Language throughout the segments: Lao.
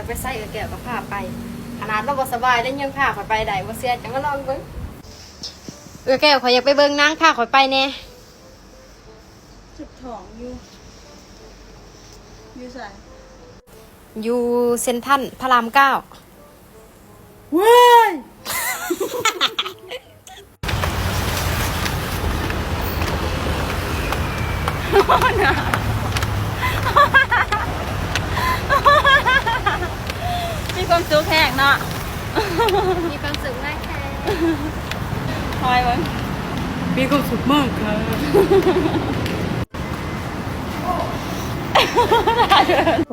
ໄປໃສເອື້ອຍແກ້ວກໍພາໄປ ຂະໜາດລາວບໍ່ສະບາຍລະຍັງພາຂ້ອຍໄປໄດ້ ບໍ່ເຊື່ອຈະມາລອງເບິ່ງ. ເອື້ອຍແກ້ວ ຂ້ອຍຢາກໄປເບິ່ງນາງ ພາຂ້ອຍໄປແດ່. ເຈັບທ້ອງຢູ່ ຢູ່ໃສ? ຢູ່ເຊັນທຣານພະລາມເກົ້າ. ເວີ້ຍ ມີຄວາມສຸກແຮງເນາະ. ມີຄວາມສຸກມາກຄ່ະ. ຄອຍເບິ່ງ ມີຄວາມສຸກມາກຄ່ະ.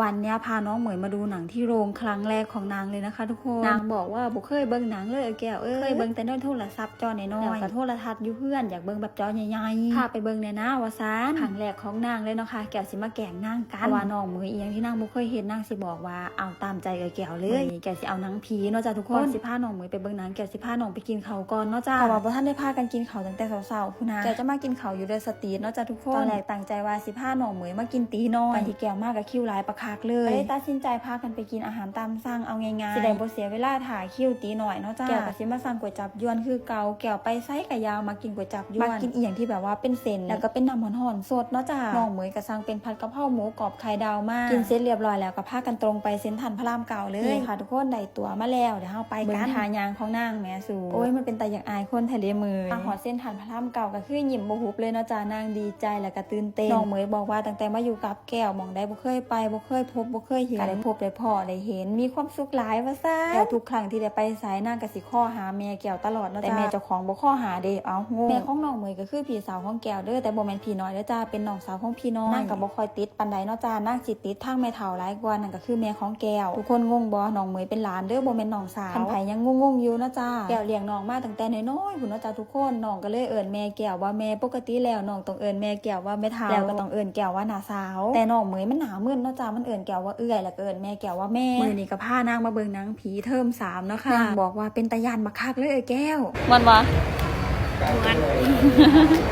ວັນເນີ້ຍພານ້ອງເໝີຍມາດູໜັງທີ່ໂຮງຄັ້ງແລກຂອງນາງເລີຍນະຄະທຸກຄົນ. ນາງບອກວ່າບໍ່ເຄີຍເບິ່ງໜັງເລີຍ ເອື້ອຍແກ້ວເອີຍ ເຄີຍເບິ່ງແຕ່ໃນໂທລະສັບຈໍນ້ອຍໆ ແລ້ວກໍໂທລະທັດຢູ່ເຮືອນ ຢາກເບິ່ງແບບຈໍໃຫຍ່ໆ ພາໄປເບິ່ງແດ່ນາວ່າຊັ້ນ. ຄັ້ງແລກຂອງນາງເລີຍເນາະຄະ ແກ້ວຊິມາແກລ້ງນາງກັນ ເພາະວ່ານ້ອງເໝີຍອີ່ຫຍັງທີ່ນາງບໍ່ເຄີຍເຮັດ ນາງຊິບອກວ່າ ເອົາຕາມໃຈເອື້ອຍແກ້ວເລີຍ. ມື້ນີ້ແກ້ວຊິເອົາໜັງຜີເນາະຈ້າທຸກຄົນ. ກ່ອນຊິພານ້ອງເໝີຍໄປເບິ່ງໜັງ ແກ້ວຊິພານ້ອງໄປກິນເຂົ້າກ່ອນເນາະຈ້າ ເພາະວ່າບໍ່ທັນໄດ້ພາກັນກິນເຂົ້າຕັ້ງແຕ່ເຊົ້າໆພຸ້ນນະ. ແກ້ວຈະມາກິນເຂົ້າຢູ່ເດີສະຕີດເນາະຈ້າທຸກຄົນ. ຕອນແລກຕັ້ງໃຈວ່າຊິພານ້ອງເໝີຍມາກິນຕີນ້ອຍ ຕອນທີ່ແກ້ວມາກໍຄິວຫຼາຍປາກຄັກເລີຍ ກໍເລີຍຕັດສິນໃຈພາກັນໄປກິນອາຫານຕາມສັ່ງເອົາງ່າຍໆ ຊິໄດ້ບໍ່ເສຍເວລາຖ້າຄິວຕີນ້ອຍເນາະຈ້າ. ແກ້ວກໍຊິມາສັ່ງກວຍຈັບຢວນຄືເກົ່າ. ແກ້ວໄປໃສກໍຢາວ ມັກກິນກວຍຈັບຢວນ ມັກກິນອີ່ຫຍັງທີ່ແບບວ່າເປັນເສັ້ນ ແລ້ວກໍເປັນນ້ຳຮ້ອນໆສົດເນາະຈ້າ. ນ້ອງເໝີຍກໍສັ່ງເປັນຜັດກະເພຣາໝູກອບໄຂ່ດາວມາ. ກິນເສັດລຽບຮ້ອຍແລ້ວກໍພາກັນຕົງໄປເຊັນທຣານພະລາມເກົ້າເລີຍ. ນີ້ຄ່ະທຸກຄົນ ໄດ້ຕົ໋ວມາແລ້ວ ດຽວເຮົາໄປກັນ. ເບິ່ງທ່າຍ່າງຂອງນາງແໝ່ສູ. ໂອ້ຍ ມັນເປັນຕາຢາກອາຍຄົນແທ້ເດເໝີຍ. ມາຮອດເຊັນທຣານພະລາມເກົ້າກໍຄືຍິ້ມບໍ່ຫຸບເລີຍເນາະຈ້າ ນາງດີໃຈແລ້ວກໍຕື່ນເຕັ້ນ. ນ້ອງເໝີຍບອກວ່າຕັ້ງແຕ່ມາຢູ່ກັບ ແກ້ວ ໝ່ອງໃດບໍ່ເຄີຍໄປ ບໍ່ເຄີຍພົບ ບໍ່ເຄີຍເຫັນ ກໍໄດ້ພົບໄດ້ພໍ້ໄດ້ເຫັນ ມີຄວາມສຸກຫຼາຍວ່າຊັ້ນ. ແລ້ວທຸກຄັ້ງທີ່ໄດ້ໄປໃສ ນາງກໍຊິຄໍຫາແມ່ແກ້ວຕະຫຼອດເນາະຈ້າ ແຕ່ແມ່ເຈົ້າຂອງບໍ່ຄໍຫາເດ້. ເອົ້າ ງົງ. ແມ່ຂອງນ້ອງເໝີຍກໍຄືພີ່ສາວຂອງແກ້ວເດີ ແຕ່ບໍ່ແມ່ນພີ່ນ້ອຍເດີຈ້າ ເປັນນ້ອງສາວຂອງພີ່ນ້ອຍ. ນາງກໍບໍ່ຄ່ອຍຕິດປານໃດເນາະຈ້າ ນາງຊິຕິດທາງແມ່ເຖົ້າຫຼາຍກວ່າ ນັ້ນກໍຄືແມ່ຂອງແກ້ວ. ທຸກຄົນງົງບໍ່? ນ້ອງເໝີຍເປັນຫຼານເດີ ບໍ່ແມ່ນນ້ອງສາວ. ຄັນໃຜຍັງງົງໆຢູ່ເນາະຈ້າ ແກ້ວລ້ຽງນ້ອງມາຕັ້ງແຕ່ນ້ອຍໆພຸ້ນເນາະຈ້າທຸກ ຄົນ ນ້ອງກໍເລີຍເອີ້ນແມ່ແກ້ວວ່າແມ່. ປົກກະຕິແລ້ວນ້ອງຕ້ອງເອີ້ນແມ່ແກ້ວວ່າແມ່ເຖົ້າ ແລ້ວກໍຕ້ອງເອີ້ນແກ້ວວ່ານ້າສາວ ແຕ່ນ້ອງເໝີຍມັນໜ້າມຶນເນາະຈ້າ ມັນເອີ້ນແກ້ວວ່າເອື້ອຍ ແລ້ວກໍເອີ້ນແມ່ແກ້ວວ່າແມ່. ມື້ນີ້ກໍພານາງມາເບິ່ງໜັງຜີເທີມສາມເນາະຄ່ະ. ນາງບອກວ່າເປັນຕາຢ້ານບັກຄັກເລີຍ ເອື້ອຍແກ້ວ. ມ່ວນບໍ່? ມ່ວນ.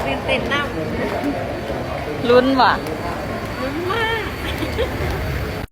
ຕື່ນເຕັ້ນນຳ. ລຸ້ນບໍ່? ລຸ້ນມາກ.